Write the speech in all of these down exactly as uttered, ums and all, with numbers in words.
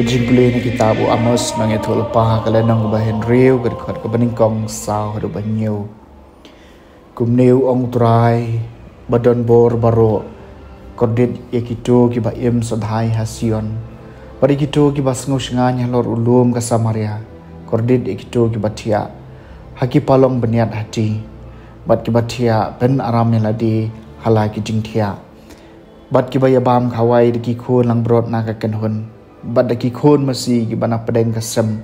Ka jingpule na kitab u Amos, nang ïathuh lypa, ka lynnong kaba hynriew, ka dkhot kaba nyngkong saw haduh ba hynñiew. Kumne u ong u Trai ba don bor baroh: Kordit ïa kito kiba im shadhai ha Sion, bad ïa kito kiba sngewshngaiñ halor u lum ka Samaria. Kordit ïa kito kiba thiah ha ki palong bniat hati, bad kiba thiah pynaram ïa lade ha la ki jingthiah, bad kiba ïabam khawai da ki khun langbrot na ka kynhun, bad da ki khun masi kiba na pdeng ka sem,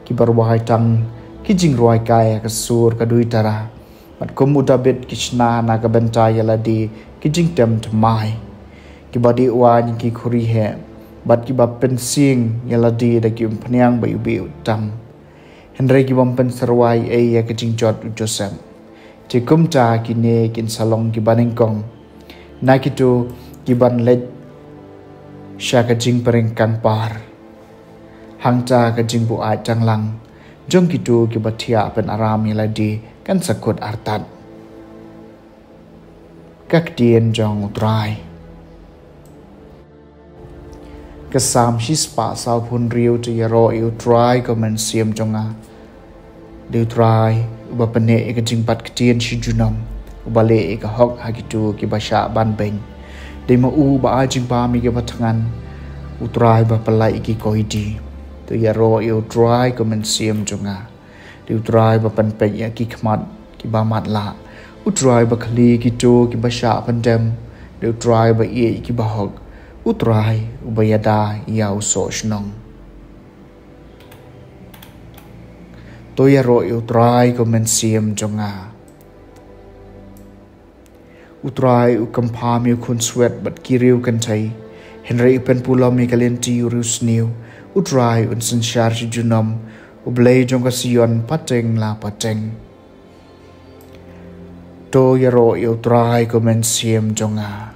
kiba rwai tang ki jingrwai kai ha ka sur ka duitara, bad kum u Dabid ki shna na ka bynta ïa lade ki jingtem thymmai, kiba dih waiñ ki khuri heh, bad kiba pynsieng ïa lade da ki umphniang ba iwbih tam, hynrei ki bym pynsyrwa ei ïa ka jingjot u Joseph. Te kumta kine kin sa long kiba nyngkong na kito kiban leit sha ka jingpyring kangpar, hangta ka jingbuaid tanglang jong kito kiba thiah pynaram ïa lade kan sa kut artat. Ka ktien jong u Trai. Ka Salm shispah sawphew hynriew. To ïaroh ïa u Trai, ko Mynsiem jong nga. Dei u Trai uba pyneh ïa ka jingbat ktien shi junom, uba leh ïa ka hok ha kito kiba shah ban beiñ. Dei ma u uba ai jingbam ïa kiba thngan, u Trai uba pyllait ïa ki koidi. To ïaroh ïa u Trai, ko Mynsiem jong nga. Dei u Trai uba pynpeit ïa ki khmat kiba matlah, u Trai uba khlieh ïa kito kiba shah pyndem. Dei u Trai uba ïeit ïa kiba hok, u Trai uba ïada ïa u soh shnong. To ïaroh ïa u Trai, ko Mynsiem jong nga. U Trai u kynpham ïa u khunswet bad ki riew kynthei, hynrei u pynpulom ïa ka lynti u riewsniew. U Trai un synshar shi junom, u Blei jong ka Sion, pateng la pateng. To ïaroh ïa u Trai, ko Mynsiem jong nga.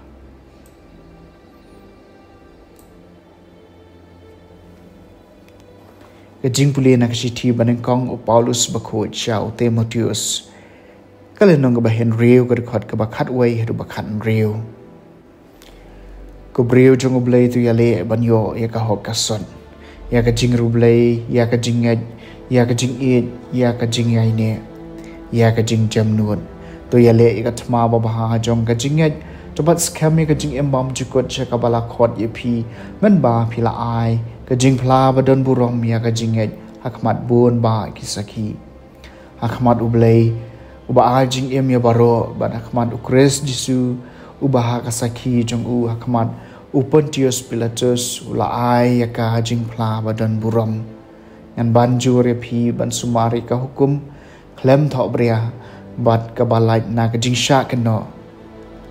Ka jingpule na ka shithi ba nyngkong u Paulus bakhuid sha u Timotheus, ka lynnong kaba hynriew, ka dkhot kaba khatwei haduh ba khathynriew. Ko briew jong u Blei, to ïaleh ban ïoh ïa ka hok ka sot, ïa ka jingriewblei, ïa ka jingngeit, ïa ka jingïeit, ïa ka jingïaineh, ïa ka jingjemnud. To ïaleh ïa ka thma babha jong ka jingngeit. To bat skhem ïa ka jingim bymjukut sha kaba la khot ïa phi, mynba phi la ai ka jingphla badonburom ïa ka jingngeit ha khmat bun bah ki sakhi. Ha khmat u Blei uba ai jingim ïa baroh, bad ha khmat u Khrist Jisu uba ha ka sakhi jong u ha khmat u Pontius Pilatus u la ai ïa ka jingphla badonburom. Ngan ban jur ïa phi ban sumar ïa ka hukum khlem thohbria bad kaba lait na ka jingshah kynnoh,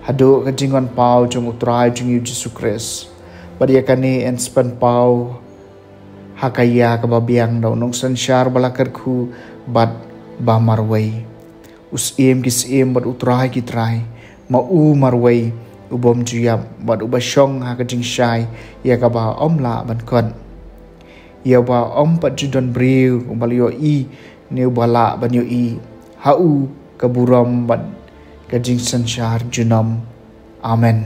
haduh ka jingwan paw jong u Trai jong ngi u Jisu Khrist. Bad ïa kane yn sa pynpaw ha ka ïa kaba biang da u nongsynshar ba la kyrkhu bad ba marwei, u Syiem ki syiem bad u Trai ki trai, ma u marwei u bym ju ïap bad uba shong ha ka jingshai ïa kaba ym lah ban khot, ïa uba ym pat ju don briew uba la ïohi ne uba lah ban ïohi. Ha u ka burom bad ka jingsynshar junom. Amen.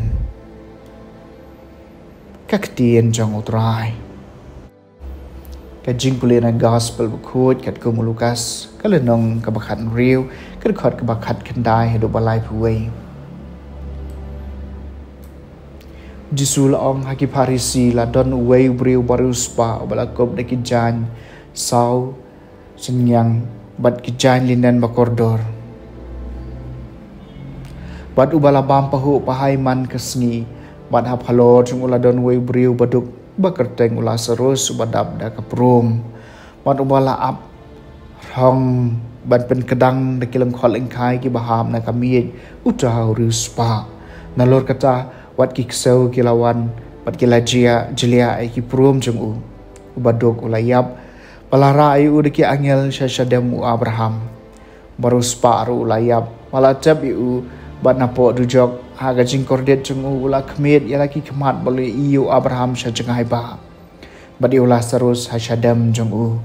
Ka ktien jong u Trai. Ka jingpule na Gospel bakhuid katkum u Lukas, ka lynnong kaba khathynriew, ka dkhot kaba khatkhyndai haduh ba laiphew wei. U Jisu u la ong ha ki Pharisi, la don uwei u briew bariewspah uba la kup da ki jaiñ saw synñiang bad ki jaiñ linen bakordor, bad uba la bam pahuh pahai man ka sngi. Bad ha phalor jong u la don uwei u briew baduk uba kyrteng u Lasarus, uba dap da ka prum, bad uba la ap rhong ban pynkdang da ki lyngkhot lyngkhai kiba hap na ka miej uta u riewspah. Nalor kata, wat ki ksew ki la wan bad ki la jia jliah ïa ki prum jong u. U baduk u la ïap, ba la rah ïa u da ki angel sha shadem u Abraham. Bariewspah ruh u la ïap, ba la tep ïa u, bad napoh dujok ha ka jingkordit jong u u la khmied ïa la ki khmat ba la ïohi ïa u Abraham sha jngai bah, bad ïa u Lasarus ha shadem jong u.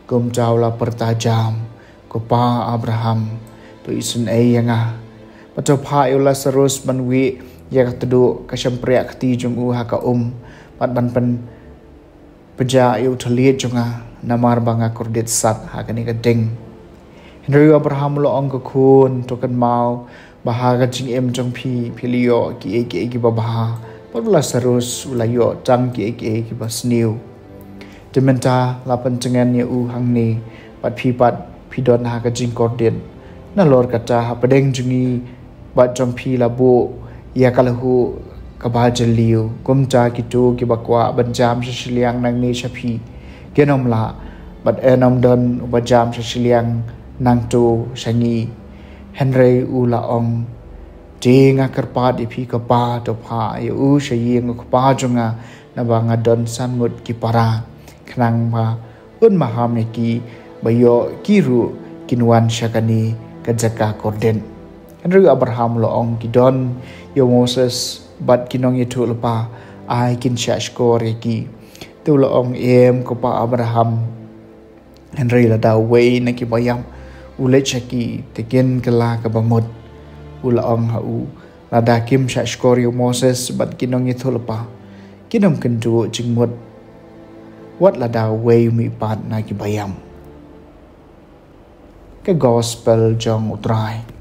Kumta u la pyrta jam, Ko Pa Abraham, to isynei ïa nga, bad to phah ïa u Lasarus ban wieh ïa ka tduh ka shympriah kti jong u ha ka um, bad ban pyn Pynjah ïa u thylliej jong nga, namar ba nga kordit sat ha kane ka ding. Hynrei u Abraham u la ong, ko khun, to kynmaw ba ha ka jingim jong phi, phi la ïoh kiei kiei kiba bha, bad u Lasarus u la ïoh tang kiei kiei kiba sniew. Te mynta la pyntngen ïa u hangne, bad phi pat phi don ha ka jingkordit. Nalor kata, hapdeng jong ngi bad jong phi la buh ïa ka lahuh kaba jylliew. Kumta kito kiba kwah ban jam sha shiliang nangne sha phi, kin ym lah, bad yn ym don uba jam sha shiliang nangto sha ngi. Hynrei u la ong, te nga kyrpad ïa phi, ko Pa, to phah ïa u sha ïing u kpa jong nga, naba nga don san ngut ki para, khnang ba un maham ïa ki, ba ïoh ki ruh kin wan sha kane ka jaka kordit. Hynrei u Abraham u la ong, ki don ïa u Moses bad ki nongïathuhlypa, ai kin shahshkor ïa ki. Te u la ong, em, ko Pa Abraham, hynrei lada uwei na kiba ïap u leit sha ki, te kin kylla kaba mut. U la ong ha u, lada kim shahshkor ïa u Moses bad ki nongïathuhlypa, kin ym kynduh jingmut, wat lada uwei u mihpat na kiba ïap. Ka Gospel jong U Trai.